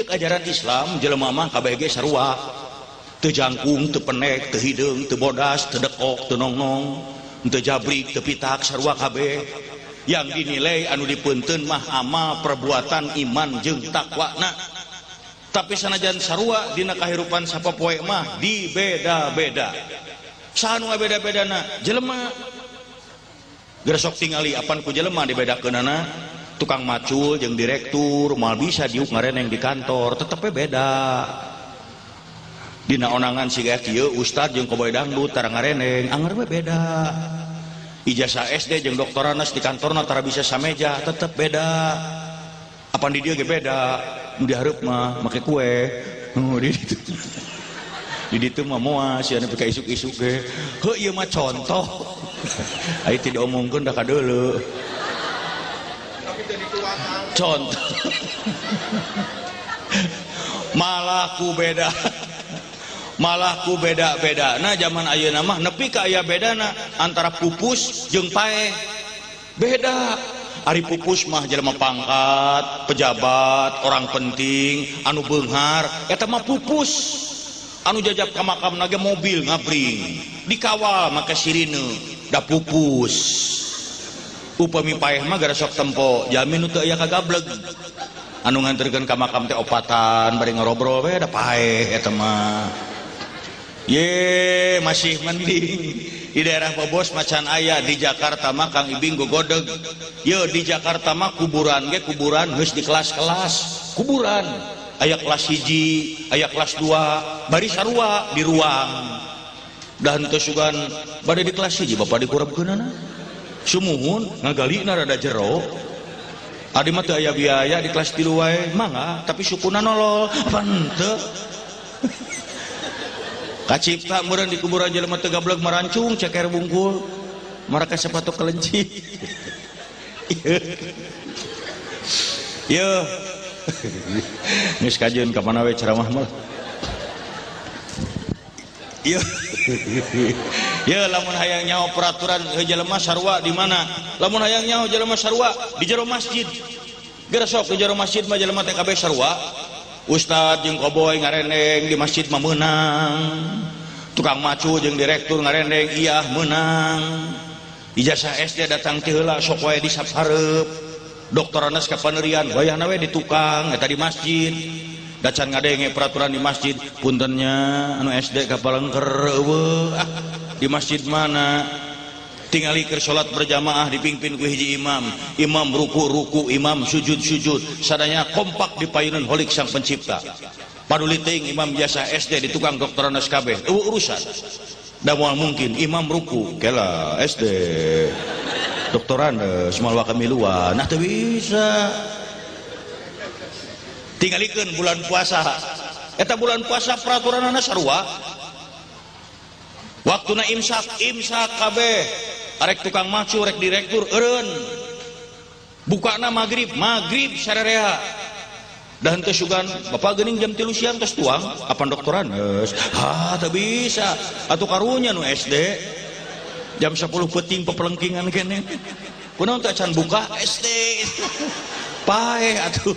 Cek ajaran Islam jelema mah kabeh ge sarua. Teu jangkung, teu penek, teu hideung, teu bodas, teu dekok, teu nongnong, teu jabrik, teu pitak, sarua kabeh. Yang dinilai anu dipunten mah amal perbuatan iman jeung takwana. Tapi sanajan sarua dina kahirupan sapopoe mah dibeda-beda. Saha nu beda-bedana? Jelema. Geus sok tingali apan ku jelema dibedakeunana. Tukang macul jeung direktur moal bisa diuk ngareneng di kantor, tetep we beda. Dina onangan siga kieu ustad jeung koboy dangdut tara ngareneng, anger we beda. Ijazah SD jeung doktoranas di kantorna tara bisa sameja, tetep beda. Apan di dieu ge beda, nu dihareup mah make kue. Nu di ditu. Di ditu mah moal sia nepi ka isuk-isuk ge. Heuh ieu mah contoh. Ai teu diomongkeun da kadeuleu. Contoh. Malah ku beda. Malah ku beda-beda. Nah zaman ayeuna mah nepi ka aya bedana antara pupus jeung paeh. Beda. Ari pupus mah jelema pangkat, pejabat, orang penting, anu beunghar, eta mah pupus. Anu jajab ka makamna ge mobil ngabring, dikawal make sirine, da pupus. Upami paeh mah gara sok tempo, jalmi nu teu aya kagableg. Anu nganterkeun ka makam teh opatan bari ngarobrol we da paeh eta mah. Ye, masih mending di daerah Bobos macan aya, di Jakarta mah Kang Ibing gogodeg. Ye, di Jakarta mah kuburan ge kuburan geus di kelas-kelas, kuburan aya kelas 1, aya kelas 2, bari sarua di ruang. Da henteu sugan bade di kelas 1 bapak dikurebkeunana. Sumuhun ngagalina rada jero. Adi mah teu aya biaya di kelas 3 wae, mangga, tapi sukuna nolol, apa henteu? Kacipta meureun di kuburan jelema teu gableg marancung ceker bungkul, maraka sepatu kelenci. Yeuh. Geus kajeun ka mana we ceramah mah. Yeuh. Yeuh lamun hayang nyaho peraturan jelema sarua di mana? Lamun hayang nyaho jelema sarua di jero masjid. Geus sok di jero masjid mah jelema teh kabeh sarua. Ustad jeung koboy ngarendeng di masjid mah meunang. Tukang macu jeung direktur ngarendeng iyah meunang. Ijazah SD datang ti heula sok wae di sap hareup. Doktoranas ka panerian wayahna we di tukang eta di masjid. Da can ngadenge peraturan di masjid, puntennya anu SD ka palengker eueuh. Ah, di masjid mana? Tingali keur salat berjamaah dipimpin ku hiji imam, imam ruku-ruku, imam sujud-sujud, sadaya kompak di payunan holik sang pencipta. Paduli teuing imam biasa SD di tukang doktoranas kabeh, eueuh urusan. Da moal mungkin imam ruku kela SD doktoranas moal wakamiluan, nah teu bisa. Tingalikeun bulan puasa. Eta bulan puasa peraturanana sarua. Waktuna imsak, imsak kabeh. Arek tukang macu, rek direktur eureun. Bukana magrib, magrib sarerea. Da henteu sugan, bapak geuning jam 3 siang tos tuang, apan doktoranes. Ha, teu bisa. Atuh karunya nu SD. Jam 10 peuting pepelengkingan keneh. Kunaon teh acan buka SD. Paeh atuh.